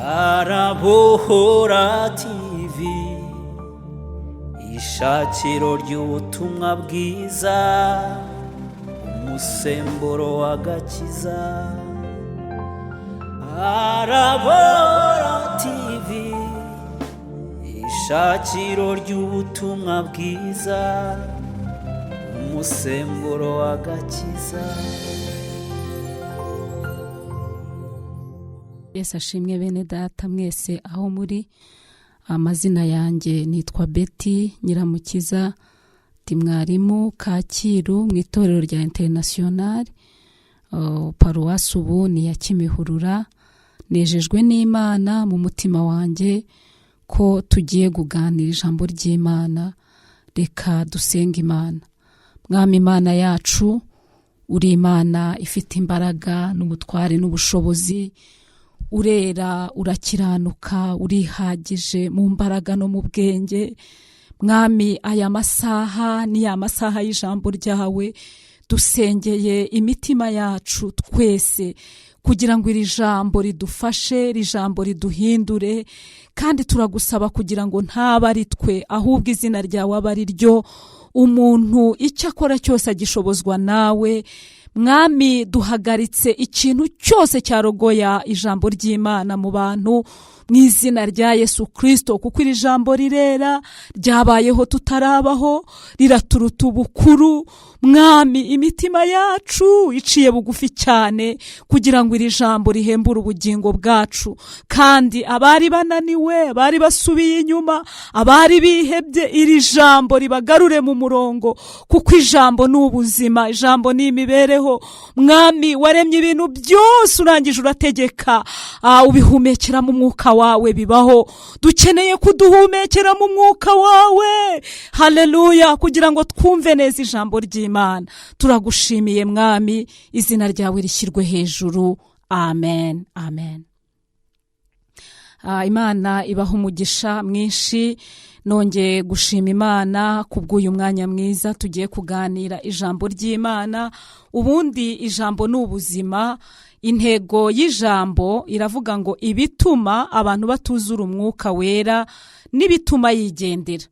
Arabohora TV, ishakiro ry'ubutumwa bwiza, umusemburo w'agakiza. Arabora TV, ishakiro ry'ubutumwa bwiza, umusemburo w'agakiza. Yesu ashimwe bene data mwese aho muri. Amazina yanjye nitwa Betty Nyiramukiza, ndi mwarimu Kacyiru mu itorero rya Interinasiyonari, paruwasi ubu ni iya Kimihurura. Nejejwe n'Imana mu mutima wanjye ko tugiye kuganira ijambo ry'Imana. Reka dusenge Imana. Mwami Imana yacu, uri Imana ifite imbaraga n'ubutware n'ubushobozi, urera, urakiranuka, urihagije mu mbaraga no mu bwenge. Mwami, aya masaha ni ya masaha y'ijambo ryawe. Dusengeye imitima yacu twese kugira ngo iri jambo ridufashe, iri jambo riduhindure, kandi turagusaba kugira ngo ntaba ari twe ahubwo izina ryawe abe ari ryo. Umuntu icyo akora cyose agishobozwa nawe. Mwami, duhagaritse ikintu cyose cyarogoya ijambo ry'Imana mu bantu mu izina rya Yesu Kirisito, kuko iri jambo rirera, ryabayeho tutarabaho, riraturuta ubukuru. Mwami, imitima yacu iciye bugufi cyane kugira ngo iri jambo rihembure ubugingo bwacu, kandi abari bananiwe, abari basubiye inyuma, abari bihebye, iri jambo ribagarure mu murongo, kuko ijambo ni ubuzima, ijambo ni imibereho. Mwami, waremye ibintu byose urangije urategeka, ubihumekera mu mwuka wawe bibaho. Dukeneye kuduhumekera mu mwuka wawe, haleluya, kugira ngo twumve neza ijambo ry'Imana. Turagushimiye Mwami, izina ryawe rishyirwe hejuru. Amen, amen. Imana ibaha umugisha mwinshi. Nongeye gushima Imana kubw'uyu mwanya mwiza tugiye kuganira ijambo ry'Imana. Ubundi ijambo ni ubuzima. Intego y'ijambo iravuga ngo ibituma abantu batuzura umwuka wera n'ibituma yigendera.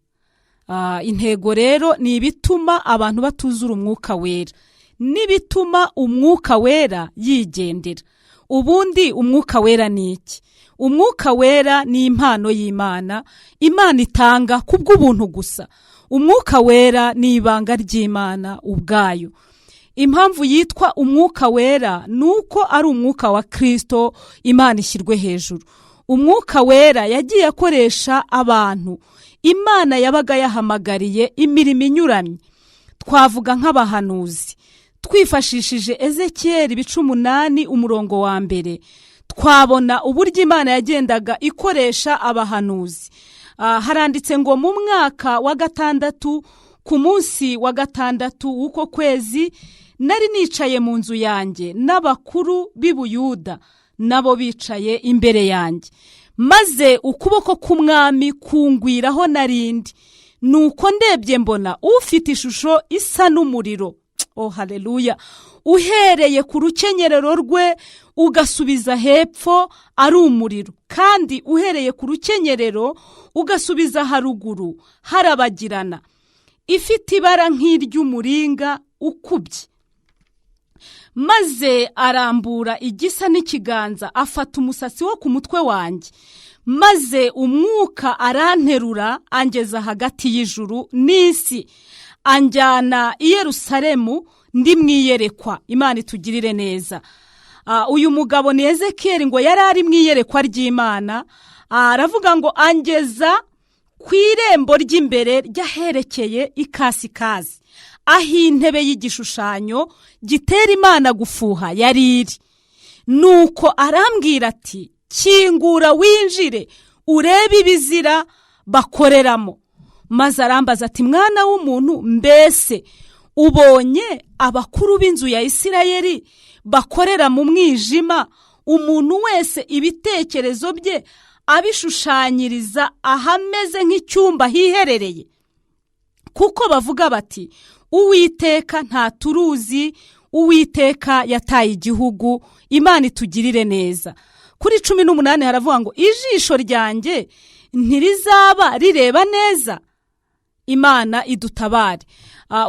Intego rero ni ibituma abantu batuzura umwuka wera n'ibituma umwuka wera yigendera. Ubundi umwuka wera ni iki? Umwuka wera ni impano y'Imana, Imana itanga kubw'ubuntu gusa. Umwuka wera ni ibanga ry'Imana ubwayo. Impamvu yitwa umwuka wera ni uko ari umwuka wa Kirisito, Imana ishyirwe hejuru. Umwuka wera yagiye akoresha abantu Imana yabaga yahamagariye imirimo inyuranye. Twavuga nk'abahanuzi. Twifashishije Ezekiyeli ibice 8 umurongo wa 1, twabona uburyo Imana yagendaga ikoresha abahanuzi. Haranditse ngo mu mwaka wa 6 ku munsi wa 6 w'uko kwezi, nari nicaye mu nzu yanjye n'abakuru b'i Buyuda nabo bicaye imbere yanjye, maze ukuboko k'umwami kungwiraho narindi. Nuko ndebye mbona ufite ishusho isa n'umuriro. Oh haleluya! Uhereye ku rukenyerero rwe ugasubiza hepfo ari umuriro, kandi uhereye ku rukenyerero ugasubiza haruguru harabagirana, ifite ibara nk'iry'umuringa ukubye. Maze arambura igisa n'ikiganza afata umusatsi wo ku mutwe wanjye, maze umwuka aranterura angeza hagati y'ijuru n'isi, anjyana i Yerusalemu ndi mu iyerekwa. Imana itugirire neza. Uyu mugabo ni Ezekiyeli, ngo yari ari mu iyerekwa ry'Imana. Aravuga ngo angeza ku irembo ry'imbere ry'aherekeye ikasikazi, aho intebe y'igishushanyo gitera Imana gufuha yari iri. Nuko arambwira ati kingura winjire urebe ibizira bakoreramo. Maze arambaza ati mwana w'umuntu, mbese ubonye abakuru b'inzu ya Isirayeli bakorera mu mwijima, umuntu wese ibitekerezo bye abishushanyiriza ahameze nk'icyumba hiherereye? Kuko bavuga bati Uwiteka ntaturuzi, Uwiteka yataye igihugu. Imana itugirire neza. Kuri 18 haravuga ngo: "Ijisho ryanjye ntirizaba rireba neza?" Imana idutabare.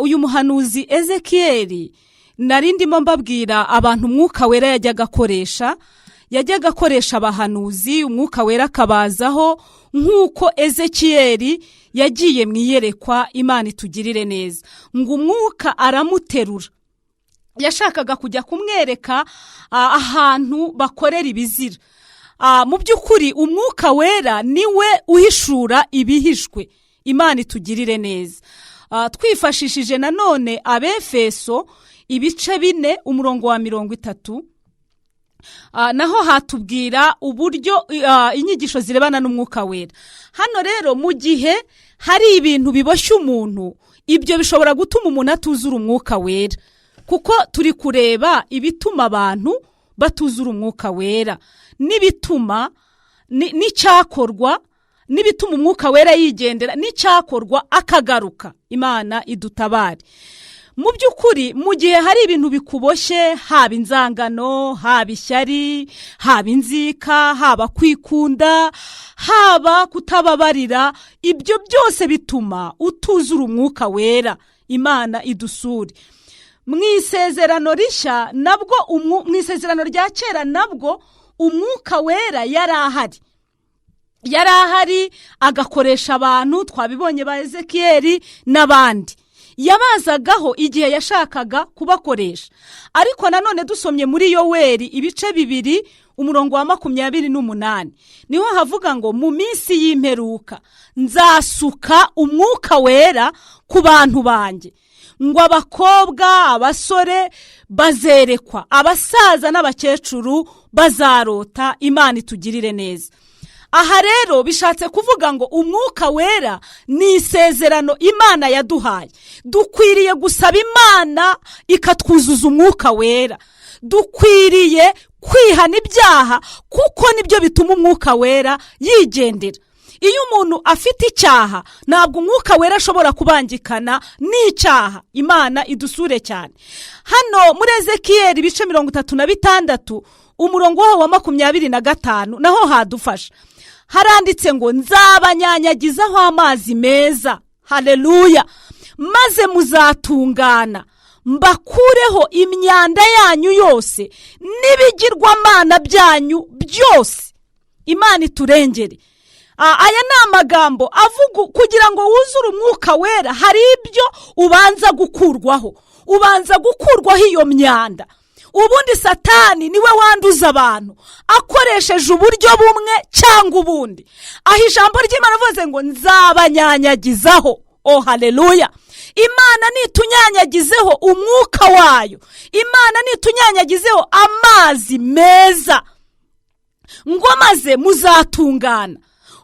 Uyu muhanuzi Ezekiyeli, nari ndimo mbabwira abantu Umwuka Wera yajyaga akoresha. Yajyaga akoresha abahanuzi, Umwuka Wera akabazaho, nk'uko Ezekiyeli yagiye mu iyerekwa. Imana itugirire neza. Ngo Umwuka aramuterura, yashakaga kujya kumwereka ahantu bakorera ibizira. Mu by'ukuri Umwuka Wera niwe uhishura ibihishwe. Imana itugirire neza. Twifashishije nanone Abefeso ibice 4, umurongo wa 30, naho hatubwira uburyo inyigisho zirebana n'Umwuka Wera. Hano rero, mu gihe hari ibintu biboshye umuntu, ibyo bishobora gutuma umuntu atuzura Umwuka Wera, kuko turi kureba ibituma abantu batuzura Umwuka Wera n'ibituma n'icyakorwa, n'ibituma Umwuka Wera yigendera, n'icyakorwa akagaruka. Imana idutabare. Mu by'ukuri, mu gihe hari ibintu bikuboshye, haba inzangano, haba ishyari, haba inzika, haba kwikunda, haba kutababarira, ibyo byose bituma utuzura Umwuka Wera. Imana idusure. Mu Isezerano Rishya nabwo, mu Isezerano rya Kera nabwo Umwuka Wera yari ahari, yari ahari agakoresha abantu. Twabibonye ba Ezekiyeli n'abandi, yabazagaho igihe yashakaga kubakoresha. Ariko nanone dusomye muri Yoweri ibice 2, umurongo wa 28, niho havuga ngo: "Mu minsi y'imperuka nzasuka Umwuka Wera ku bantu banjye, ngo abakobwa, abasore bazerekwa, abasaza n'abakecuru bazarota." Imana itugirire neza. Aha rero bishatse kuvuga ngo Umwuka Wera ni isezerano Imana yaduhaye. Dukwiriye gusaba Imana ikatwuzuza Umwuka Wera. Dukwiriye kwihana ibyaha, kuko nibyo bituma Umwuka Wera yigendera. Iyo umuntu afite icyaha, ntabwo Umwuka Wera ashobora kubangikana n'icyaha. Imana idusure cyane. Hano muri Ezekiyeli ibice 36, umurongo waho wa 25, naho hadufasha. Haranditse ngo: "Nzabanyanyagizaho amazi meza, hareruya, maze muzatungana, mbakureho imyanda yanyu yose n'ibigirwamana byanyu byose." Imana iturengere. Aya ni amagambo avuga kugira ngo wuzure Umwuka Wera, hari ibyo ubanza gukurwaho, ubanza gukurwaho iyo myanda. Ubundi Satani niwe wanduza abantu akoresheje uburyo bumwe cyangwa ubundi. Aho ijambo ry'Imana rivuze ngo: "Nzabanyanyagizaho." Oh haleluya! Imana nitunyanyagizeho Umwuka wayo, Imana nitunyanyagizeho amazi meza, ngo maze muzatungana.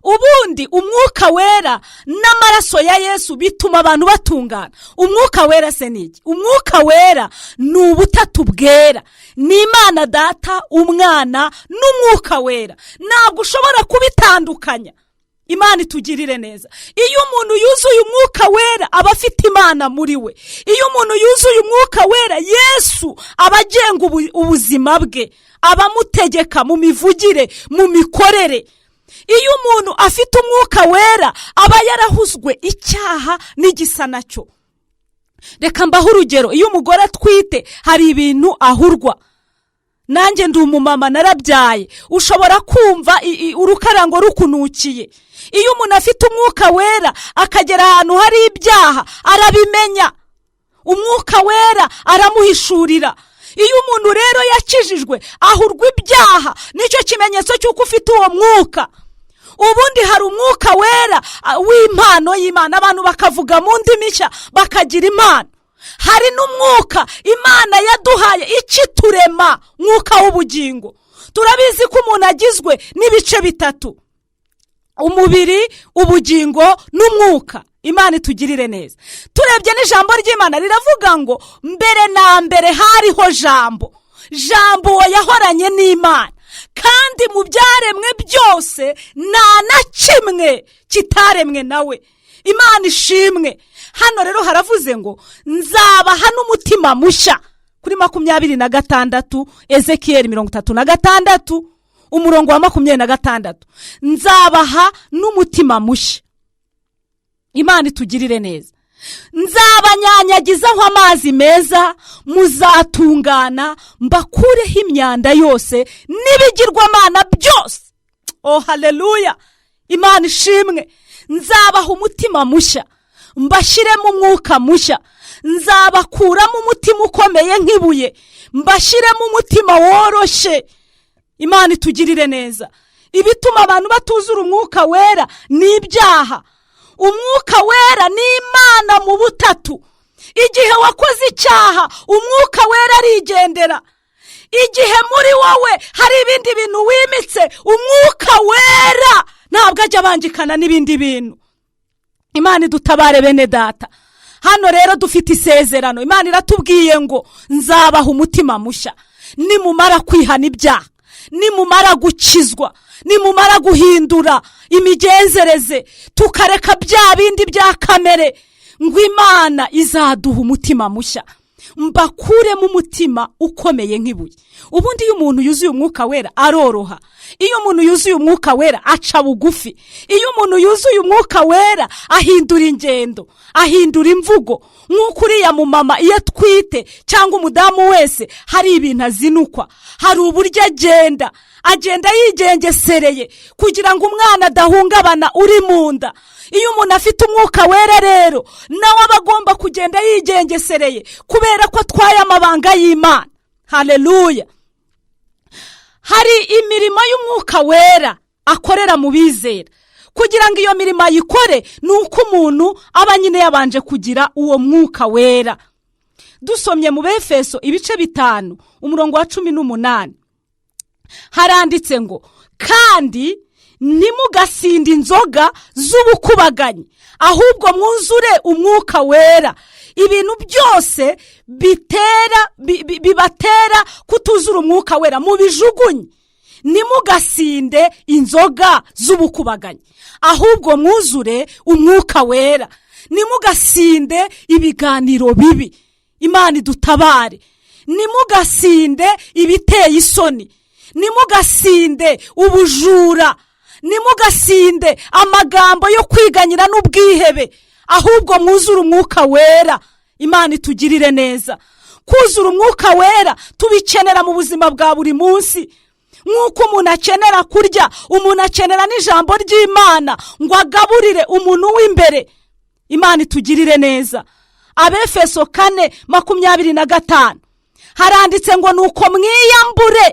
Ubundi Umwuka Wera n'amaraso ya Yesu bituma abantu batungana. Umwuka Wera se ni iki? Umwuka Wera ni ubutatu bwera, ni Imana Data, Umwana n'Umwuka Wera. Ntabwo ushobora kubitandukanya. Imana itugirire neza. Iyo umuntu yuzuye Umwuka Wera, aba afite Imana muri we. Iyo umuntu yuzuye Umwuka Wera, Yesu aba agenga ubuzima bwe, aba amutegeka mu mivugire, mu mikorere. Iyo umuntu afite Umwuka Wera, aba yarahuzwe icyaha n'igisa nacyo. Reka mbahe urugero. Iyo umugore atwite, hari ibintu ahurwa. Nanjye ndi umumama, narabyaye. Ushobora kumva urukarango rukunukiye. Iyo umuntu afite Umwuka Wera, akagera ahantu hari ibyaha, arabimenya, Umwuka Wera aramuhishurira. Iyo umuntu rero yakijijwe, ahurwa ibyaha. Nicyo kimenyetso cy'uko ufite uwo mwuka. Ubundi hari Umwuka Wera w'impano y'Imana, abantu bakavuga mu ndimi nshya, bakagira impano. Hari n'umwuka Imana yaduhaye ikiturema, mwuka w'ubugingo. Turabizi ko umuntu agizwe n'ibice bitatu: umubiri, ubugingo n'umwuka. Imana itugirire neza. Turebye n'ijambo ry'Imana riravuga ngo: "Mbere na mbere hariho Jambo, Jambo uwo yahoranye n'Imana, kandi mu byaremwe byose nta na kimwe kitaremwe nawe." Imana ishimwe. Hano rero haravuze ngo: "Nzabaha n'umutima mushya." Kuri 26, Ezekiyeli 36. umurongo wa 26, nzabaha n'umutima mushya. Imana itugirire neza. Nzabanyanyagizaho amazi meza, muzatungana, mbakureho imyanda yose n'ibigirwamana byose. Oh haleluya, Imana ishimwe. Nzabaha umutima mushya, mbashyiremo umwuka mushya. Nzabakuramo umutima ukomeye nk'ibuye, mbashyiremo umutima woroshye. Imana itugirire neza. Ibituma abantu batuzura umwuka wera ni ibyaha. Umwuka wera ni Imana mu butatu. Igihe wakoze icyaha, umwuka wera arigendera. Igihe muri wowe hari ibindi bintu wimitse, umwuka wera ntabwo ajya abangikana n'ibindi bintu. Imana idutabare bene data. Hano rero dufite isezerano. Imana iratubwiye ngo nzabaha umutima mushya nimumara kwihana ibyaha, nimumara gukizwa, nimumara guhindura imigenzereze, tukareka bya bindi bya kamere, ngo Imana izaduha umutima mushya, mbakuremo umutima ukomeye nk'ibuye. Ubundi iyo umuntu yuzuye umwuka wera aroroha. Iyo umuntu yuzuye umwuka wera aca bugufi. Iyo umuntu yuzuye umwuka wera ahindura ingendo, ahindura imvugo. Nk'uko uriya mumama iyo atwite cyangwa umudamu wese hari ibintu azinukwa, hari uburyo agenda, agenda yigengesereye kugira ngo umwana adahungabana uri mu nda. Iyo umuntu afite umwuka wera rero nawe aba agomba kugenda yigengesereye kubera ko atwaye amabanga y'Imana. Haleluya. Hari imirimo y'umwuka wera akorera mu bizera. Kugira ngo iyo mirimo ayikore ni uko umuntu aba nyine yabanje kugira uwo mwuka wera. Dusomye mu Befeso ibice 5 umurongo wa 18, haranditse ngo kandi ntimugasinde inzoga z'ubukubaganyi, ahubwo mwuzure umwuka wera. Ibintu byose bitera bibatera kutuzura umwuka wera mubijugunye. Ntimugasinde inzoga z'ubukubaganyi, ahubwo mwuzure umwuka wera. Ntimugasinde ibiganiro bibi. Imana idutabare. Ntimugasinde ibiteye isoni, ntimugasinde ubujura, ntimugasinde amagambo yo kwiganyira n'ubwihebe, ahubwo mwuzure umwuka wera. Imana itugirire neza. Kuzura umwuka wera tubikenera mu buzima bwa buri munsi. Nk'uko umuntu akenera kurya, umuntu akenera n'ijambo ry'Imana ngo agaburire umuntu w'imbere. Imana itugirire neza. Abefeso 4:25 haranditse ngo nuko mwiyambure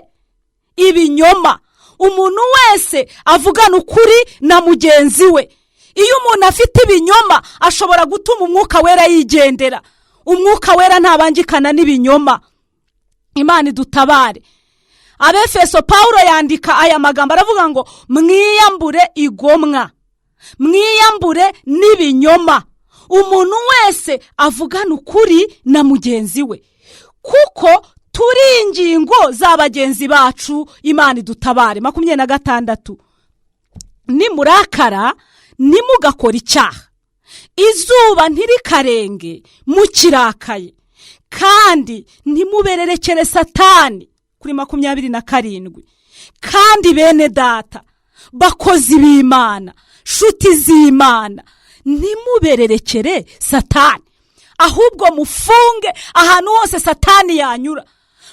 ibinyoma, umuntu wese avugana ukuri na mugenzi we. Iyo umuntu afite ibinyoma ashobora gutuma umwuka wera yigendera. Umwuka wera ntabangikana n'ibinyoma. Imana idutabare. Abefeso, Pawulo yandika aya magambo aravuga ngo mwiyambure igomwa, mwiyambure n'ibinyoma, umuntu wese avugana ukuri na mugenzi we, kuko turi ingingo za bagenzi bacu. Imana idutabare. 26, nimurakara ntimugakore icyaha, izuba ntirikarenge mukirakaye, kandi ntimubererekere Satani. Kuri 27, kandi bene data, bakozi b'Imana, shuti z'Imana, ntimubererekere Satani, ahubwo mufunge ahantu hose Satani yanyura.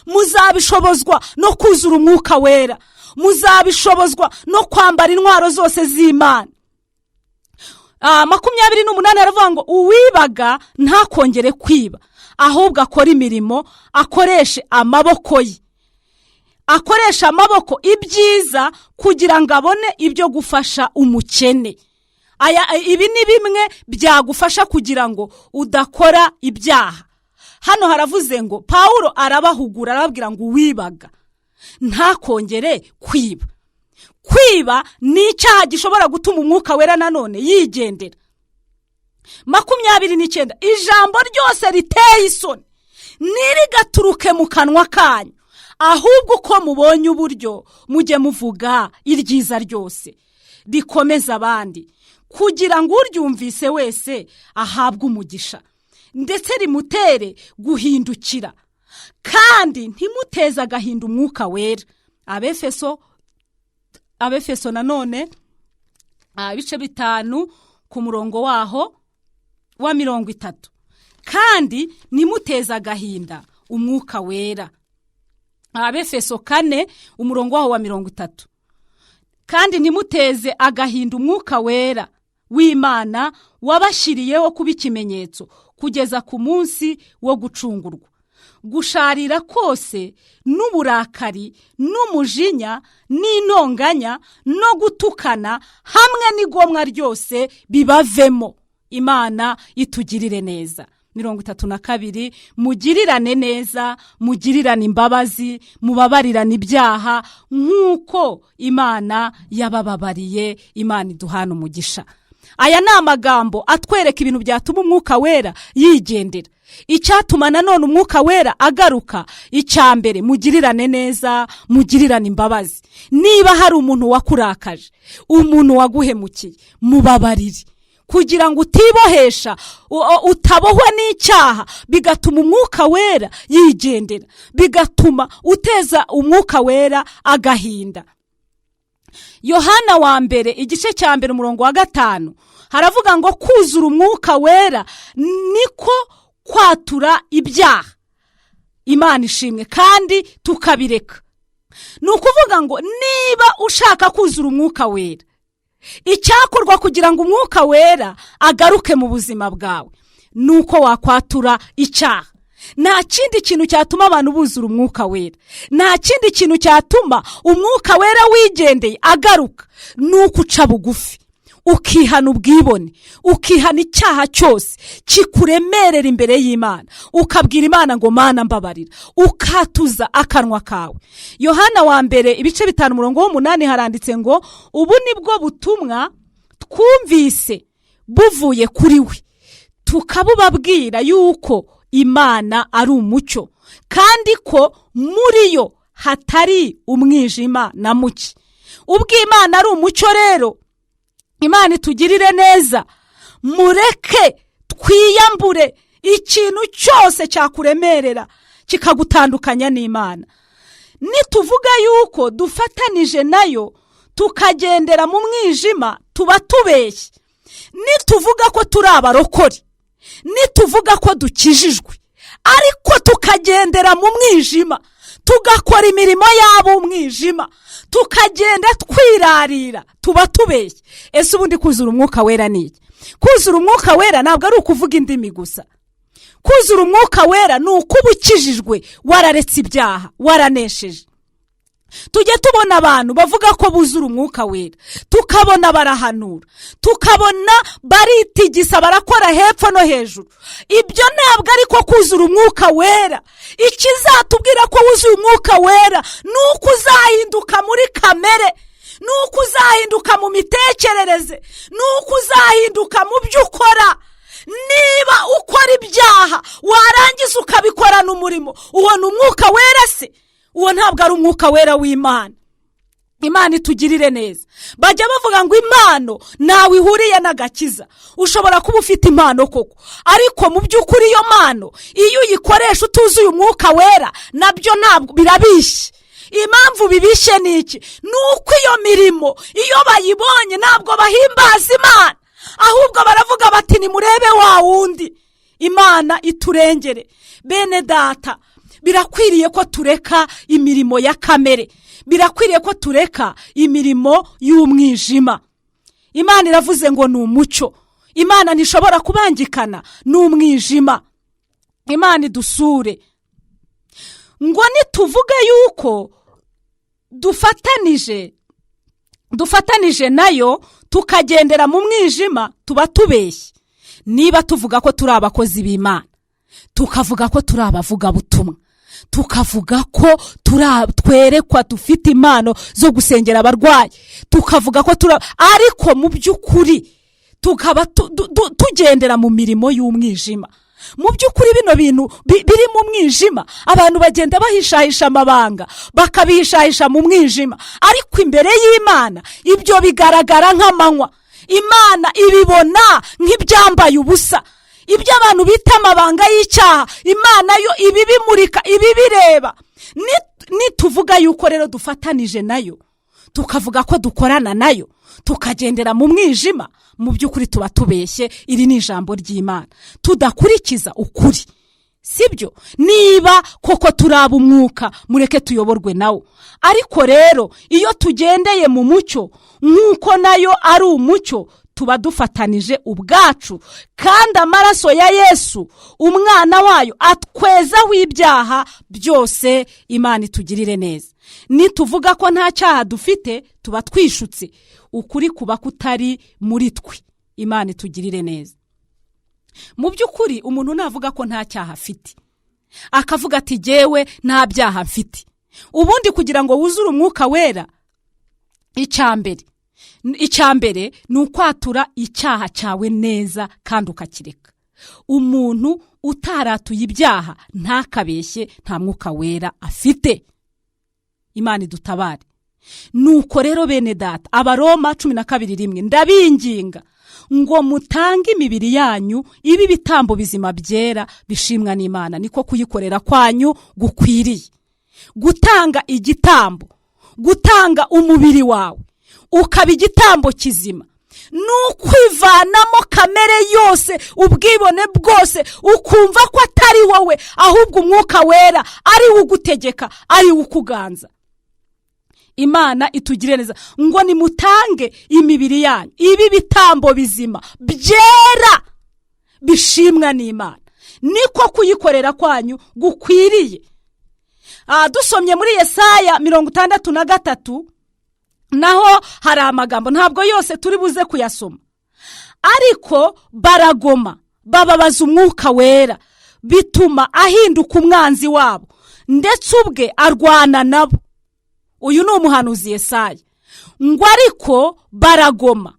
Muzabishobozwa no kuzura umwuka wera, muzabishobozwa no kwambara intwaro zose z'Imana. 28 aravuga ngo uwibaga ntakongere kwiba, ahubwo akore imirimo, akoreshe amaboko ye, akoresha amaboko ibyiza kugira ngo abone ibyo gufasha umukene. Ibi ni bimwe byagufasha kugira ngo udakora ibyaha. Hano haravuze ngo Pawulo arabahugura, arababwira ngo uwibaga ntakongere kwiba. Kwiba ni icyaha gishobora gutuma umwuka wera nanone yigendera. 29, ijambo ryose riteye isoni ntirigaturuke mu kanwa kanyu, ahubwo uko mubonye uburyo mujye muvuga iryiza ryose rikomeza abandi, kugira ngo uryumvise wese ahabwe umugisha, ndetse rimutere guhindukira. Kandi ntimuteze agahinda umwuka wera. Abefeso Abefeso nanone ibice 5 ku murongo waho wa 30, kandi nimuteze agahinda umwuka wera. Abefeso 4 umurongo waho wa 30, kandi nimuteze agahinda umwuka wera w'Imana wabashyiriyeho kuba ikimenyetso kugeza ku munsi wo gucungurwa. Gusharira kose n'uburakari n'umujinya n'intonganya no gutukana hamwe n'igomwa ryose bibavemo. Imana itugirire neza. 32, mugirirane neza, mugirirane imbabazi, mubabarirane ibyaha nk'uko Imana yabababariye. Imana iduhana umugisha. Aya ni amagambo atwereka ibintu byatuma umwuka wera yigendera. Icyatuma nanone umwuka wera agaruka, icya mbere, mugirirane neza, mugirirane imbabazi. Niba hari umuntu wakurakaje, umuntu waguhemukiye, mubabarire, kugira ngo utibohesha, utabohwa n'icyaha, bigatuma umwuka wera yigendera, bigatuma uteza umwuka wera agahinda. Yohana wa mbere igice cya 1 umurongo wa 5 haravuga ngo kuzura umwuka wera niko kwatura ibyaha. Imana ishimwe, kandi tukabireka. Ni ukuvuga ngo niba ushaka kuzura umwuka wera, icyakorwa kugira ngo umwuka wera agaruke mu buzima bwawe ni uko wakwatura icyaha. Nta kindi kintu cyatuma abantu buzura umwuka wera, nta kindi kintu cyatuma umwuka wera wigendeye agaruka, ni uko uca bugufi, ukihana ubwibone, ukihana icyaha cyose kikuremerera imbere y'Imana, ukabwira Imana ngo Mana mbabarira, ukatuza akanwa kawe. Yohana wa mbere ibice 5 umurongo wa 8 haranditse ngo ubu nibwo butumwa twumvise buvuye kuri we, tukabubabwira yuko Imana ari umucyo, kandi ko muri yo hatari umwijima na muke. Ubwo Imana ari umucyo rero, Imana itugirire neza, mureke twiyambure ikintu cyose cyakuremerera kikagutandukanya n'Imana. Nituvuga yuko dufatanije nayo tukagendera mu mwijima, tuba tubeshye. Nituvuga ko turi abarokore, nituvuga ko dukijijwe, ariko tukagendera mu mwijima, tugakora imirimo y'ab'umwijima, tukagenda twirarira, tuba tubeshye. Ese ubundi kuzura umwuka wera ni iki? Kuzura umwuka wera ntabwo ari ukuvuga indimi gusa. Kuzura umwuka wera ni ukuba ukijijwe, wararetse ibyaha, waranesheje. Tujye tubona abantu bavuga ko buzura umwuka wera, tukabona barahanura, tukabona baritigisa, barakora hepfo no hejuru. Ibyo ntabwo ariko kuzura umwuka wera. Ikizatubwira ko wuzuye umwuka wera ni uko uzahinduka muri kamere, ni uko uzahinduka mu mitekerereze, ni uko uzahinduka mu byo ukora. Niba ukora ibyaha warangiza ukabikorana umurimo, ubona umwuka wera se? Uwo ntabwo ari umwuka wera w'Imana. Imana itugirire neza. Bajya bavuga ngo impano ntawe ihuriye n'agakiza. Ushobora kuba ufite impano koko, ariko mu by'ukuri iyo mpano iyo uyikoresha utuzuye umwuka wera, nabyo ntabwo birabishye. Impamvu bibishye ni iki? Ni uko iyo mirimo iyo bayibonye ntabwo bahimbaza Imana, ahubwo baravuga bati nimurebe wa wundi. Imana iturengere. Bene data, birakwiriye ko tureka imirimo ya kamere, birakwiriye ko tureka imirimo y'umwijima. Imana iravuze ngo ni umucyo. Imana ntishobora kubangikana n'umwijima. Imana idusure. Ngo nituvuge yuko dufatanije nayo tukagendera mu mwijima, tuba tubeshye. Niba tuvuga ko turi abakozi b'Imana, tukavuga ko turi abavugabutumwa, tukavuga ko twerekwa, dufite impano zo gusengera abarwayi, tukavuga ko turi, ariko mu by'ukuri tukaba tugendera mu mirimo y'umwijima. Mu by'ukuri bino bintu biri mu mwijima, abantu bagenda bahishahisha amabanga, bakabihishahisha mu mwijima, ariko imbere y'Imana ibyo bigaragara nk'amanywa. Imana ibibona nk'ibyambaye ubusa. Ibyo abantu bita amabanga y'icyaha, Imana yo ibibimurika, ibibireba. Nituvuga yuko rero dufatanije nayo Tukavuga ko dukorana nayo, tukagendera mu mwijima, mu by'ukuri tuba tubeshye. Iri ni ijambo ry'Imana, tudakurikiza ukuri, sibyo? Niba koko turaba umwuka, mureke tuyoborwe nawo. Ariko rero iyo tugendeye mu mucyo nk'uko nayo ari umucyo, tuba dufatanije ubwacu, kandi amaraso ya Yesu umwana wayo atwezaho ibyaha byose. Imana itugirire neza. Nituvuga ko nta cyaha dufite, tuba twishutse, ukuri kuba kutari muri twe. Imana itugirire neza. Mu by'ukuri, umuntu navuga ko nta cyaha afite, akavuga ati: "Jyewe nta byaha mfite." Ubundi kugira ngo wuzure Umwuka Wera, icya mbere ni ukwatura icyaha cyawe neza kandi ukakireka. Umuntu utaratuye ibyaha ntakabeshye, nta Mwuka Wera afite. Imana idutabare. Nuko rero bene data, Abaroma 12:1: "Ndabinginga ngo mutange imibiri yanyu ibe ibitambo bizima, byera, bishimwa n'Imana, niko kuyikorera kwanyu gukwiriye." Gutanga igitambo, gutanga umubiri wawe ukaba igitambo kizima, ni ukwivanamo kamere yose, ubwibone bwose, ukumva ko atari wowe, ahubwo Umwuka Wera ari we ugutegeka, ari we ukuganza. Imana itugire neza. Ngo nimutange imibiri yanyu ibe ibitambo bizima, byera, bishimwa n'Imana, niko kuyikorera kwanyu gukwiriye. Dusomye muri Yesaya 63, naho hari amagambo, ntabwo yose turi buze kuyasoma. "Ariko baragoma, bababaza Umwuka Wera, bituma ahinduka umwanzi wabo, ndetse ubwe arwana nabo." Uyu ni umuhanuzi Yesaya. Ngo ariko baragoma,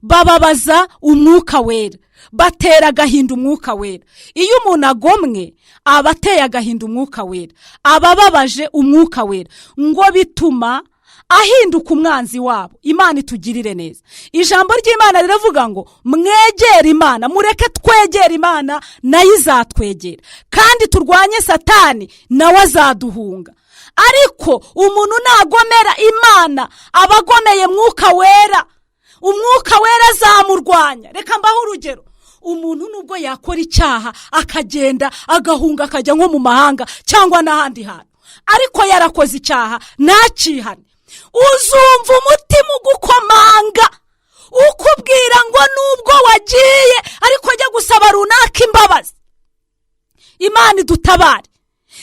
bababaza Umwuka Wera, batera agahinda Umwuka Wera. Iyo umuntu agomwe, aba ateye agahinda Umwuka Wera, aba ababaje Umwuka Wera. Ngo bituma ahinduka umwanzi wabo. Imana itugirire neza. Ijambo ry'Imana riravuga ngo mwegere Imana, mureke twegere Imana, nayo izatwegera, kandi turwanye Satani, nawe azaduhunga. Ariko umuntu nagomera Imana, aba agomeye Mwuka Wera, Umwuka Wera azamurwanya. Reka mbahe urugero. Umuntu nubwo yakora icyaha, akagenda, agahunga, akajya nko mu mahanga cyangwa n'ahandi hantu, ariko yarakoze icyaha ntakihane, uzumva umutima ugukomanga, ukubwira ngo nubwo wagiye, ariko jya gusaba runaka imbabazi. Imana idutabare.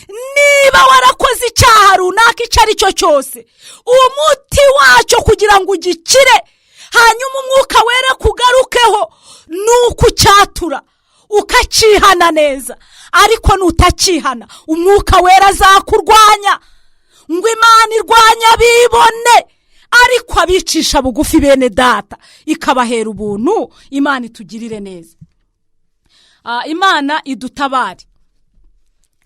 Niba warakoze icyaha runaka, icyo ari cyo cyose, umuti wacyo kugira ngo ugikire, hanyuma Umwuka Wera kugarukeho, ni uko ucyatura, ukakihana neza. Ariko nutakihana, Umwuka Wera azakurwanya. Ngo Imana irwanya abibone, ariko abicisha bugufi, bene data, ikabahera ubuntu. Imana itugirire neza. Imana idutabare.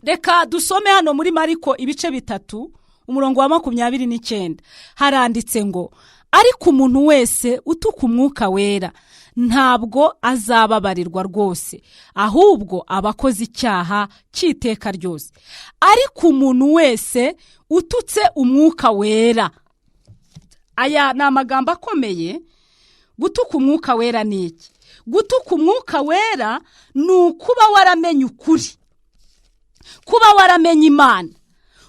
Reka dusome hano muri Mariko ibice 3, umurongo wa 29. Haranditse ngo: "Ariko umuntu wese utuka Umwuka Wera ntabwo azababarirwa rwose, ahubwo aba akoze icyaha cy'iteka ryose." Ariko umuntu wese ututse Umwuka Wera, aya ni amagambo akomeye. Gutuka Umwuka Wera ni iki? Gutuka Umwuka Wera ni ukuba waramenye ukuri, kuba waramenye Imana,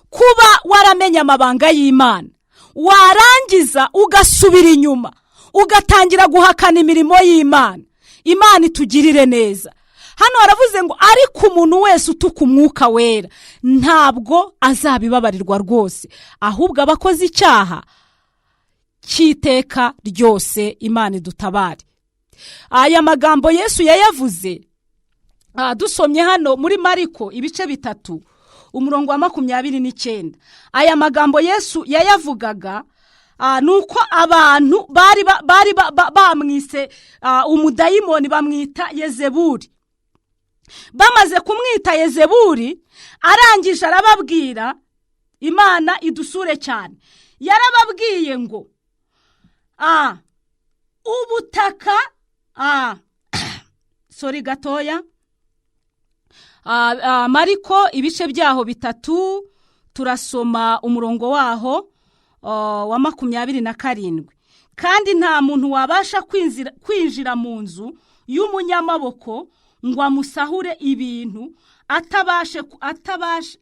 kuba waramenye amabanga y'Imana, warangiza ugasubira inyuma, ugatangira guhakana imirimo y'Imana. Imana itugirire neza. Hano haravuze ngo: "Ariko umuntu wese utuka Umwuka Wera ntabwo azabibabarirwa rwose, ahubwo aba akoze icyaha cy'iteka ryose." Imana idutabare. Aya magambo Yesu yayavuze. Dusomye hano muri Mariko ibice 3, umurongo wa 29, aya magambo Yesu yayavugaga ni uko abantu bari bamwise umudayimoni, bamwita Yezeburi. Bamaze kumwita Yezeburi, arangije arababwira. Imana idusure cyane. Yarababwiye ngo ubutaka, sorry gatoya, Mariko ibice byaho 3, turasoma umurongo waho. wa 27: "Kandi nta muntu wabasha kwinjira mu nzu y'umunyamaboko ngo amusahure ibintu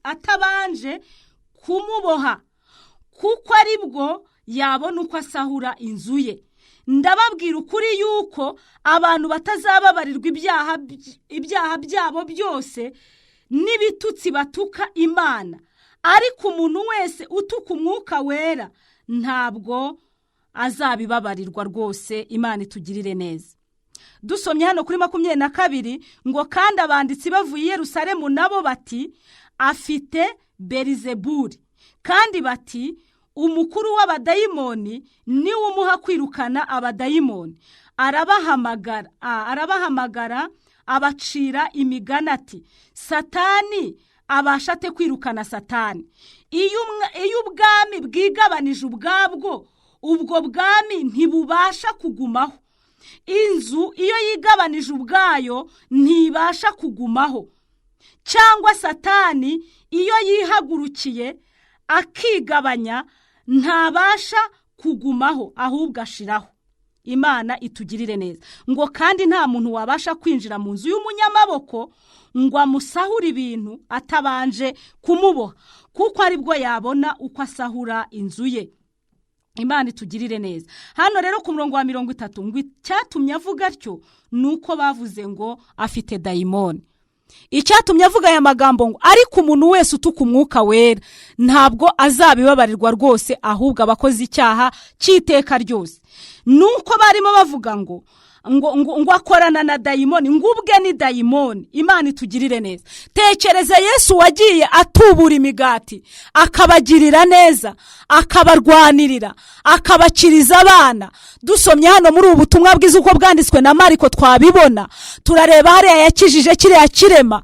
atabanje kumuboha, kuko aribwo yabona uko asahura inzu ye. Ndababwira ukuri yuko abantu batazababarirwa ibyaha byabo byose n'ibitutsi batuka Imana, ariko umuntu wese utuka Umwuka Wera ntabwo azabibabarirwa rwose." Imana itugirire neza. Dusomye hano kuri 22 ngo: "Kandi abanditsi bavuye i Yerusalemu nabo bati: 'Afite Berizeburi,' kandi bati: 'Umukuru w'abadayimoni niwe umuha kwirukana abadayimoni.' Arabahamagara, abacira imigani ati: 'Satani abasha ate kwirukana Satani? Iyo ubwami bwigabanije ubwabwo, ubwo bwami ntibubasha kugumaho. Inzu iyo yigabanije ubwayo ntibasha kugumaho. Cyangwa Satani iyo yihagurukiye akigabanya, ntabasha kugumaho, ahubwo ashiraho." Imana itugirire neza. Ngo: "Kandi nta muntu wabasha kwinjira mu nzu y'umunyamaboko ngo amusahure ibintu atabanje kumuboha, kuko aribwo yabona uko asahura inzu ye." Imana itugirire neza. Hano rero ku murongo wa 30 ngo: "Icyatumye avuga atyo ni uko bavuze ngo afite dayimoni." Icyatumye avuga aya magambo ngo: "Ariko umuntu wese utuka Umwuka Wera ntabwo azabibabarirwa rwose, ahubwo aba akoze icyaha cy'iteka ryose," ni uko barimo bavuga ngo akorana na dayimoni, ngo ubwe ni dayimoni. Imana itugirire neza. Tekereza Yesu wagiye atubura imigati, akabagirira neza, akabarwanirira, akabakiriza abana. Dusomye hano muri ubu butumwa bwiza uko bwanditswe na Mariko twabibona. Turareba hariya yakijije kiriya kirema.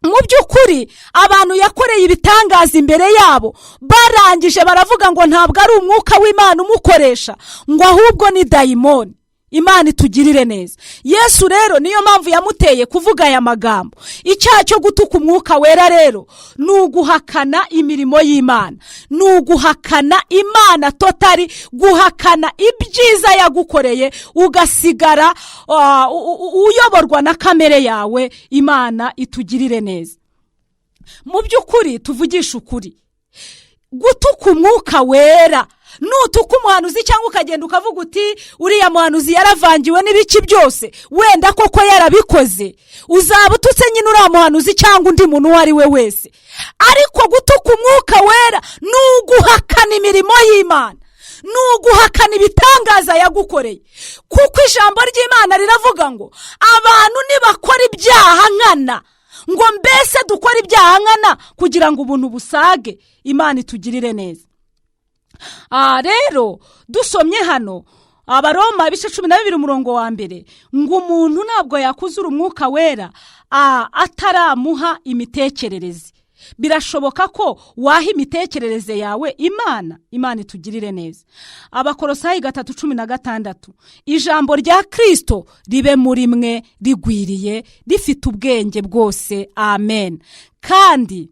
Mu by'ukuri abantu yakoreye ibitangaza imbere yabo, barangije baravuga ngo ntabwo ari umwuka w'Imana umukoresha, ngo ahubwo ni dayimoni. Imana itugirire neza. Yesu rero niyo mpamvu yamuteye kuvuga aya magambo. Icyaha cyo gutuka Umwuka Wera rero ni uguhakana imirimo y'Imana, ni uguhakana Imana totally, guhakana ibyiza yagukoreye, ugasigara uyoborwa na kamere yawe. Imana itugirire neza. Mu by'ukuri tuvugishe ukuri, gutuka Umwuka Wera, nutuka umuhanuzi cyangwa ukagenda ukavuga uti uriya muhanuzi yaravangiwe n'ibiki byose, wenda koko yarabikoze, uzaba ututse nyine uriya muhanuzi cyangwa undi muntu uwo ari we wese. Ariko gutuka Umwuka Wera ni uguhakana imirimo y'Imana, ni uguhakana ibitangaza yagukoreye, kuko ijambo ry'Imana riravuga ngo abantu nibakora ibyaha nkana, ngo mbese dukore ibyaha nkana kugira ngo ubuntu busage. Imana itugirire neza. Rero dusomye hano Abaroma ibice 12 umurongo wa 1 ngo umuntu ntabwo yakuzura Umwuka Wera ataramuha imitekerereze. Birashoboka ko waha imitekerereze yawe Imana. Imana itugirire neza. Abakorosayi 3:16: "Ijambo rya Kirisito ribe muri mwe rigwiriye, rifite ubwenge bwose." Amen. "Kandi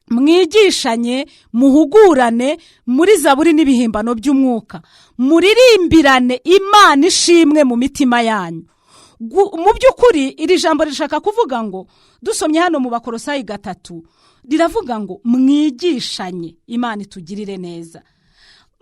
mwigishanye, muhugurane muri zaburi n'ibihimbano by'umwuka, muririmbirane Imana ishimwe mu mitima yanyu." Mu by'ukuri iri jambo rishaka kuvuga ngo, dusomye hano mu Bakorosayi 3, riravuga ngo mwigishanye. Imana itugirire neza.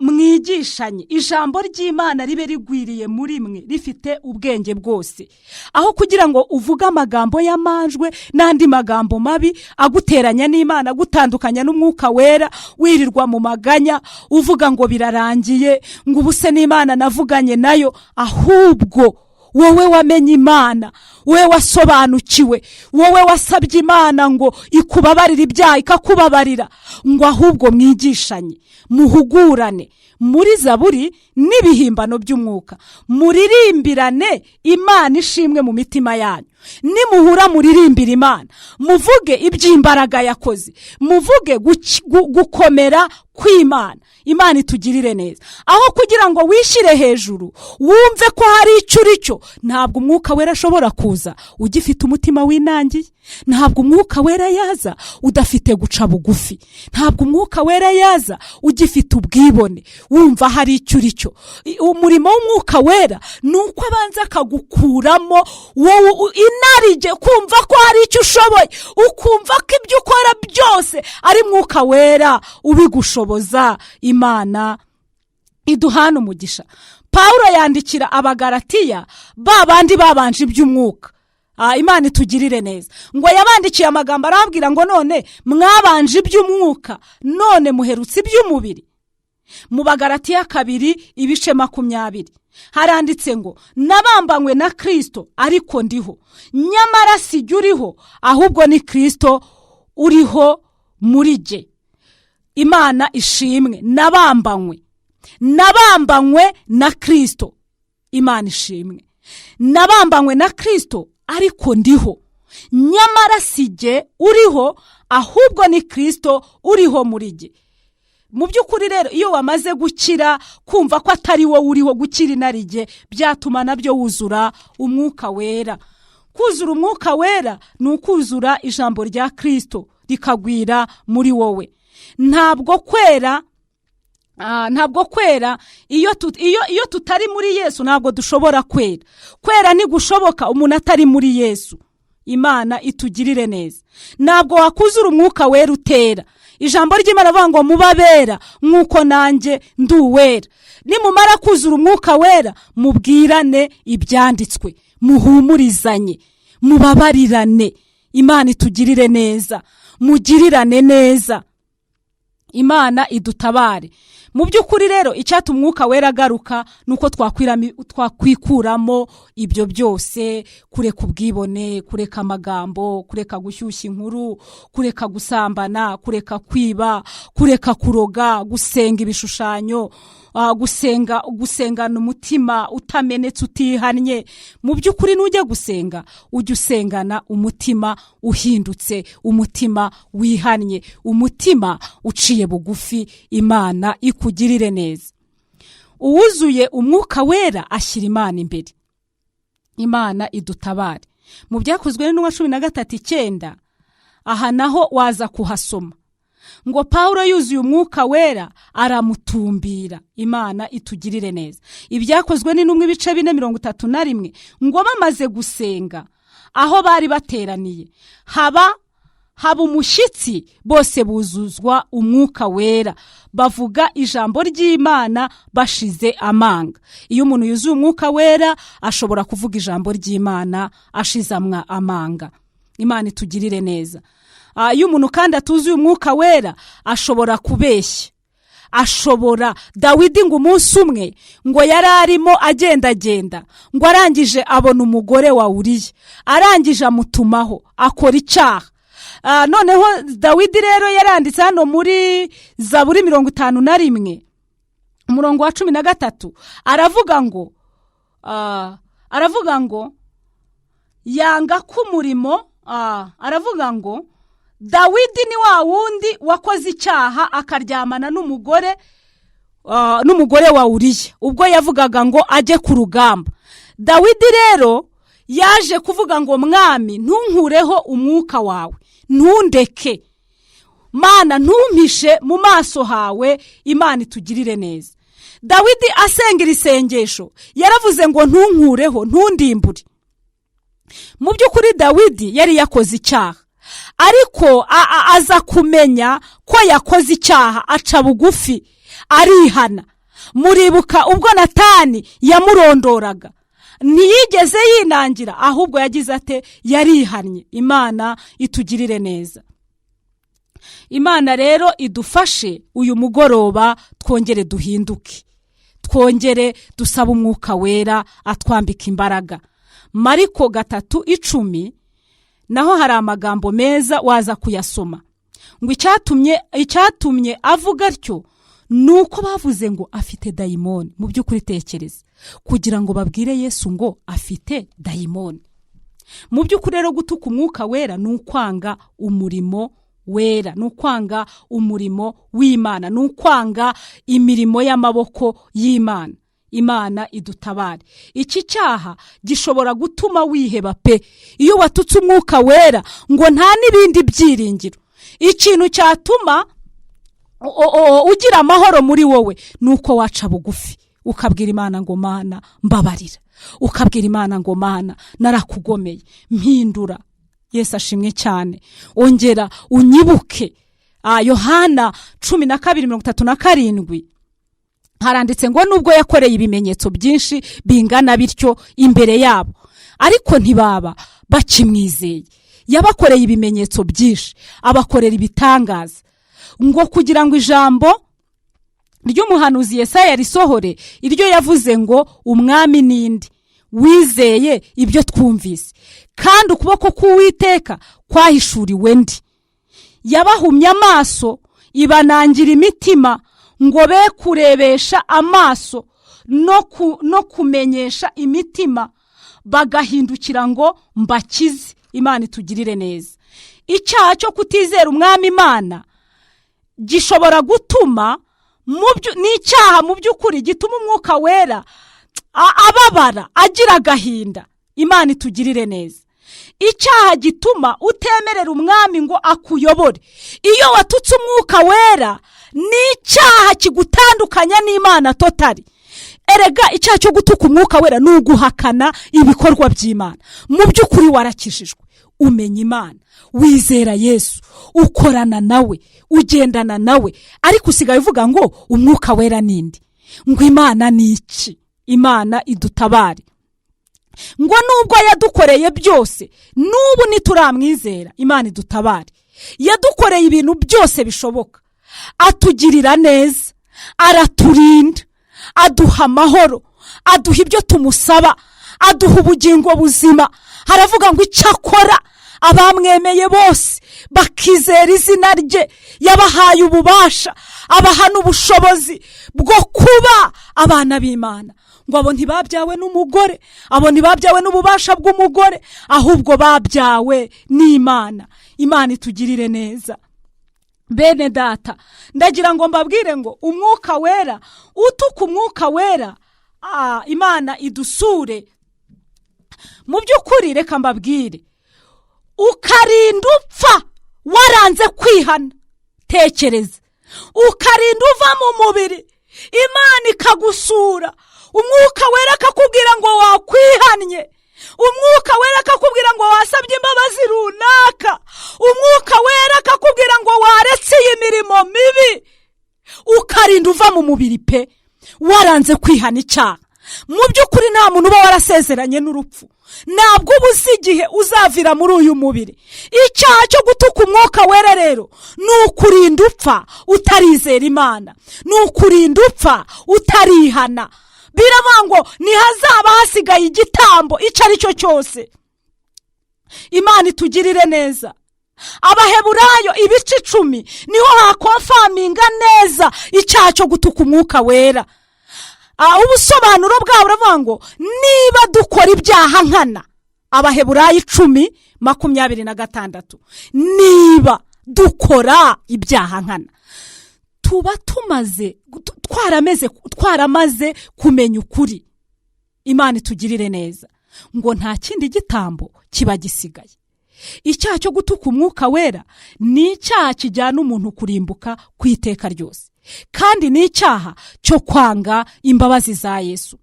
Mwigishanye, ijambo ry'Imana ribe rigwiriye muri mwe, rifite ubwenge bwose. Aho kugira ngo uvuge amagambo y'amanjwe n'andi magambo mabi aguteranya n'Imana, agutandukanya n'Umwuka Wera, wirirwa mu maganya uvuga ngo birarangiye, ngo ubuse n'Imana navuganye nayo, ahubwo wowe wamenye Imana, wowe wasobanukiwe, wowe wasabye Imana ngo ikubabarire ibyaha ikakubabarira, ngo ahubwo mwigishanye, muhugurane muri zaburi n'ibihimbano by'umwuka, muririmbirane Imana ishimwe mu mitima yanyu. Nimuhura muririmbire Imana, muvuge iby'imbaraga yakoze, muvuge gukomera kw'Imana. Imana itugirire neza. Aho kugira ngo wishyire hejuru, wumve ko hari icyo uri cyo, ntabwo Umwuka Wera ashobora kuza ugifite umutima winangiye. Ntabwo Umwuka Wera yaza udafite guca bugufi. Ntabwo Umwuka Wera yaza ugifite ubwibone, wumva hari icyo uri cyo. Umurimo w'Umwuka Wera ni uko abanza akagukuramo wowe inarijye, kumva ko hari icyo ushoboye, ukumva ko ibyo ukora byose ari Mwuka Wera ubigushoboza. Imana iduhana umugisha. Pawulo yandikira Abagaratiya, ba bandi babanje iby'umwuka. Imana itugirire neza. Ngo yabandikiye amagambo, arababwira ngo: "None mwabanje iby'umwuka, none muherutse iby'umubiri?" Mu Bagaratiya 2 ibice 20 haranditse ngo: "Nabambanywe na Kirisito, ariko ndiho, nyamara si jye uriho, ahubwo ni Kirisito uriho muri jye." Imana ishimwe. Nabambanywe na Kirisito. Imana ishimwe. Nabambanywe na Kirisito, ariko ndiho, nyamara si jye uriho, ahubwo ni Kirisito uriho muri jye. Mu by'ukuri rero, iyo wamaze gukira kumva ko atari wowe uriho, gukira inarijye, byatuma nabyo wuzura Umwuka Wera. Kuzura Umwuka Wera ni ukuzura ijambo rya Kirisito rikagwira muri wowe. Ntabwo kwera iyo tutari muri Yesu, ntabwo dushobora kwera. Kwera ntigushoboka umuntu atari muri Yesu. Imana itugirire neza. Ntabwo wakuzura Umwuka Wera utera. Ijambo ry'Imana avuga ngo: "Mubabera nk'uko nanjye ndi uwera." Nimumara kuzura Umwuka Wera, mubwirane ibyanditswe, muhumurizanye, mubabarirane. Imana itugirire neza. Mugirirane neza. Imana idutabare. Mu by'ukuri rero, icyatuma Umwuka Wera agaruka ni uko twakwikuramo ibyo byose: kureka ubwibone, kureka amagambo, kureka gushyushya inkuru, kureka gusambana, kureka kwiba, kureka kuroga, gusenga ibishushanyo, gusenga, gusengana umutima utamenetse, utihannye. Mu by'ukuri, nujya gusenga, ujya usengana umutima uhindutse, umutima wihannye, umutima uciye bugufi. Imana ikugirire neza. Uwuzuye Umwuka Wera ashyira Imana imbere. Imana idutabare. Mu Byakozwe n'Intumwa 13:9, aha naho waza kuhasoma, ngo Pawulo yuzuye Umwuka Wera aramutumbira. Imana itugirire neza. Ibyakozwe n'Intumwa ibice 4 31, ngo bamaze gusenga aho bari bateraniye, haba umushyitsi, bose buzuzwa Umwuka Wera, bavuga ijambo ry'Imana bashize amanga. Iyo umuntu yuzuye Umwuka Wera, ashobora kuvuga ijambo ry'Imana ashize amanga. Imana itugirire neza. Iyo umuntu kandi atuzuye Umwuka Wera, ashobora kubeshya, ashobora. Dawidi ngo umunsi umwe ngo yari arimo agendagenda, ngo arangije abona umugore wa Uriya, arangije amutumaho, akora icyaha. Noneho Dawidi rero yaranditse hano muri Zaburi 51 umurongo wa 13, aravuga ngo yanga ko umurimo, aravuga ngo Dawidi ni wa wundi wakoze icyaha akaryamana n'umugore wa Uriya, ubwo yavugaga ngo ajye ku rugamba. Dawidi rero yaje kuvuga ngo: "Mwami, ntunkureho Umwuka wawe, ntundeke. Mana, ntumpishe mu maso hawe." Imana itugirire neza. Dawidi asenga iri sengesho yaravuze ngo: "Ntunkureho, ntundimbure." Mu by'ukuri Dawidi yari yakoze icyaha, ariko aza kumenya ko yakoze icyaha, aca bugufi, arihana. Muribuka ubwo Natani yamurondoraga, ntiyigeze yinangira, ahubwo yagize ate? Yarihannye. Imana itugirire neza. Imana rero idufashe uyu mugoroba, twongere duhinduke, twongere dusabe Umwuka Wera atwambika imbaraga. Mariko 3:10 naho hari amagambo meza, waza kuyasoma, ngo icyatumye avuga atyo ni uko bavuze ngo afite dayimoni. Mu by'ukuri, tekereza, kugira ngo babwire Yesu ngo afite dayimoni. Mu by'ukuri rero, gutuka Umwuka Wera ni ukwanga umurimo wera, ni ukwanga umurimo w'Imana, ni ukwanga imirimo y'amaboko y'Imana. Imana idutabare. Iki cyaha gishobora gutuma wiheba pe. Iyo watutse umwuka wera ngo nta n'ibindi byiringiro. Ikintu cyatuma ugira amahoro muri wowe ni uko waca bugufi ukabwira Imana ngo Mana mbabarira, ukabwira Imana ngo Mana narakugomeye, mpindura. Yesu ashimwe cyane. Ongera unyibuke. Yohana 12:37 haranditse ngo nubwo yakoreye ibimenyetso byinshi bingana bityo imbere yabo, ariko ntibaba bakimwizeye. Yabakoreye ibimenyetso byinshi, abakorera ibitangaza, ngo kugira ngo ijambo ry'umuhanuzi Yesaya risohore, iryo yavuze ngo umwami ninde wizeye ibyo twumvise, kandi ukuboko k'Uwiteka kwahishuriwe ndi. Yabahumye amaso, ibanangira imitima, ngo be kurebesha amaso no kumenyesha imitima, bagahindukira ngo mbakize. Imana itugirire neza. Icyaha cyo kutizera umwami Imana gishobora gutuma, ni icyaha mu by'ukuri gituma umwuka wera ababara, agira agahinda. Imana itugirire neza. Icyaha gituma utemerera umwami ngo akuyobore. Iyo watutse umwuka wera ni icyaha kigutandukanya n'Imana totally. Erega icyaha cyo gutuka umwuka wera ni uguhakana ibikorwa by'Imana. Mu by'ukuri warakijijwe, umenya Imana, wizera Yesu, ukorana nawe, ugendana nawe, ariko usigaye uvuga ngo umwuka wera nindi, ngo Imana ni iki? Imana idutabare. Ngo nubwo yadukoreye byose, n'ubu ntituramwizera. Imana idutabare. Yadukoreye ibintu byose bishoboka, atugirira neza, araturinda, aduha amahoro, aduha ibyo tumusaba, aduha ubugingo buzima. Haravuga ngo icyakora abamwemeye bose bakizera izina rye, yabahaye ububasha, abaha n'ubushobozi bwo kuba abana b'Imana. Ngo abo ntibabyawe n'umugore, abo ntibabyawe n'ububasha bw'umugore, ahubwo babyawe n'Imana. Imana itugirire neza. Bene data, ndagira ngo mbabwire ngo umwuka wera, utuka umwuka wera, Imana idusure. Mu by'ukuri reka mbabwire, ukarinda upfa waranze kwihana, tekereza, ukarinda uva mu mubiri, Imana ikagusura, umwuka wera akakubwira ngo wakwihannye, umwuka wera akakubwira ngo wasabye imbabazi runaka, umwuka wera akakubwira ngo waretse iyi mirimo mibi, ukarinda uva mu mubiri pe waranze kwihana icyaha. Mu by'ukuri nta muntu uba warasezeranye n'urupfu, ntabwo uba uzi igihe uzavira muri uyu mubiri. Icyaha cyo gutuka umwuka wera rero ni ukurinda upfa utarizera Imana, ni ukurinda upfa utarihana. Biravuga ngo ntihazaba hasigaye igitambo icyo ari cyo cyose. Imana itugirire neza. Abaheburayo ibice 10 niho haconfirminga neza icyaha cyo gutuka umwuka wera. Ubusobanuro bwabo buravuga ngo niba dukora ibyaha nkana, Abaheburayo 10:26, niba dukora ibyaha nkana, tuba tumaze twaramaze kumenya ukuri. Imana itugirire neza. Ngo nta kindi gitambo kiba gisigaye. Icyaha cyo gutuka umwuka wera ni icyaha kijyana umuntu kurimbuka ku iteka ryose, kandi ni icyaha cyo kwanga imbabazi za Yesu.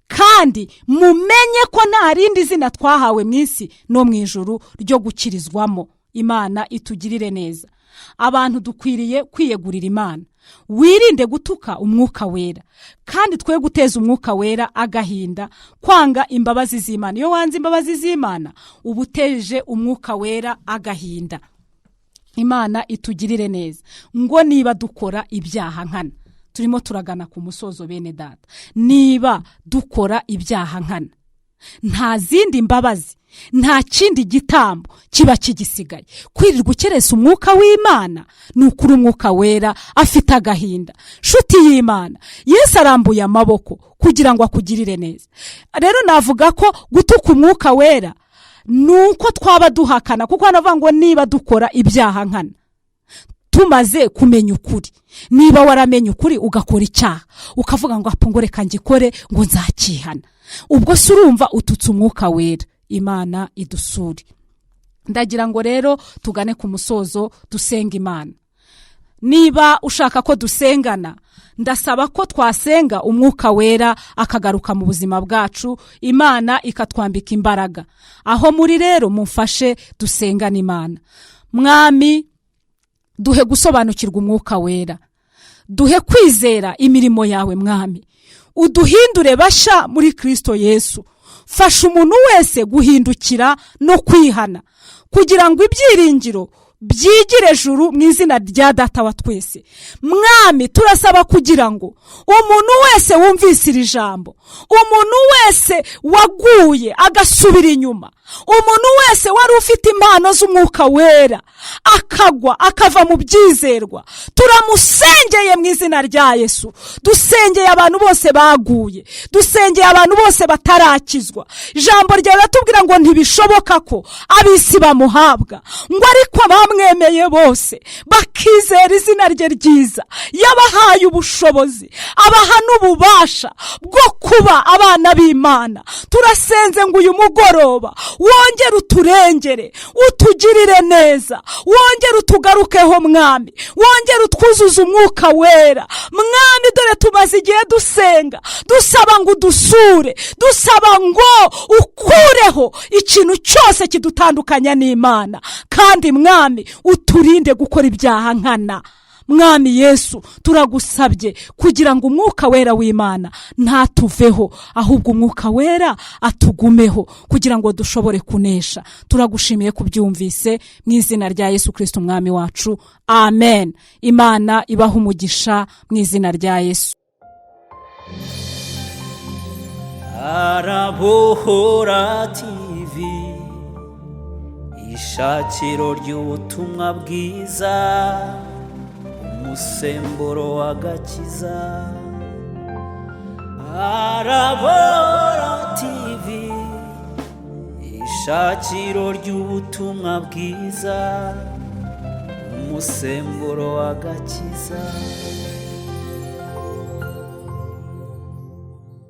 Kandi mumenye ko nta rindi zina twahawe mu isi no mu ijuru ryo gukirizwamo. Imana itugirire neza. Abantu dukwiriye kwiyegurira Imana. Wirinde gutuka umwuka wera, kandi twe guteza umwuka wera agahinda, kwanga imbabazi z'Imana. Iyo wanze imbabazi z'Imana uba uteje umwuka wera agahinda. Imana itugirire neza. Ngo niba dukora ibyaha nkana, turimo turagana ku musozo bene data, niba dukora ibyaha nkana, nta zindi mbabazi, nta kindi gitambo kiba kigisigaye. Kwirirwa ukeresa umwuka w'Imana ni ukuri umwuka wera afite agahinda. Shuti y'Imana, Yesu arambuye amaboko kugira ngo akugirire neza. Rero navuga ko gutuka umwuka wera ni uko twaba duhakana, kuko hano ngo niba dukora ibyaha nkana Tumaze kumenya ukuri, niba waramenye ukuri ugakora icyaha, ukavuga ngo apfa, ngo reka ngikore, ngo nzakihana, ubwo se urumva ututse Umwuka Wera. Imana idusure. Ndagira ngo rero tugane ku musozo, dusenga Imana. Niba ushaka ko dusengana, ndasaba ko twasenga Umwuka Wera akagaruka mu buzima bwacu, Imana ikatwambika imbaraga. Aho muri rero mumfashe dusengane Imana. Mwami, duhe gusobanukirwa Umwuka Wera, duhe kwizera imirimo yawe. Mwami, uduhindure basha muri Kirisito Yesu. Fasha umuntu wese guhindukira no kwihana kugira ngo ibyiringiro byigire juru, mu izina rya Data wa twese. Mwami, turasaba kugira ngo umuntu wese wumvise iri jambo, umuntu wese waguye agasubira inyuma, umuntu wese wari ufite impano z'Umwuka Wera akagwa akava mu byizerwa, turamusengeye mu izina rya Yesu. Dusengeye abantu bose baguye, dusengeye abantu bose batarakizwa. Ijambo ryawe riratubwira ngo ntibishoboka ko ab'isi bamuhabwa, ngo ariko abamwemeye bose bakizera izina rye ryiza, yabahaye ubushobozi, abaha n'ububasha bwo kuba abana b'Imana. Turasenze ngo uyu mugoroba wongere uturengere, utugirire neza, wongere utugarukeho. Mwami, wongere utwuzuze Umwuka Wera. Mwami, dore tumaze igihe dusenga, dusaba ngo udusure, dusaba ngo ukureho ikintu cyose kidutandukanya n'Imana, kandi Mwami, uturinde gukora ibyaha nkana. Mwami Yesu, turagusabye kugira ngo Umwuka Wera w'Imana ntatuveho, ahubwo Umwuka Wera atugumeho kugira ngo dushobore kunesha. Turagushimiye kubyumvise, mu izina rya Yesu Kirisiti Umwami wacu, amen. Imana ibaha umugisha mu izina rya Yesu. Arabohora TV, ishakiro ry'ubutumwa bwiza, umusemburo w'agakiza. Arabora TV, ishakiro ry'ubutumwa bwiza, umusemburo w'agakiza.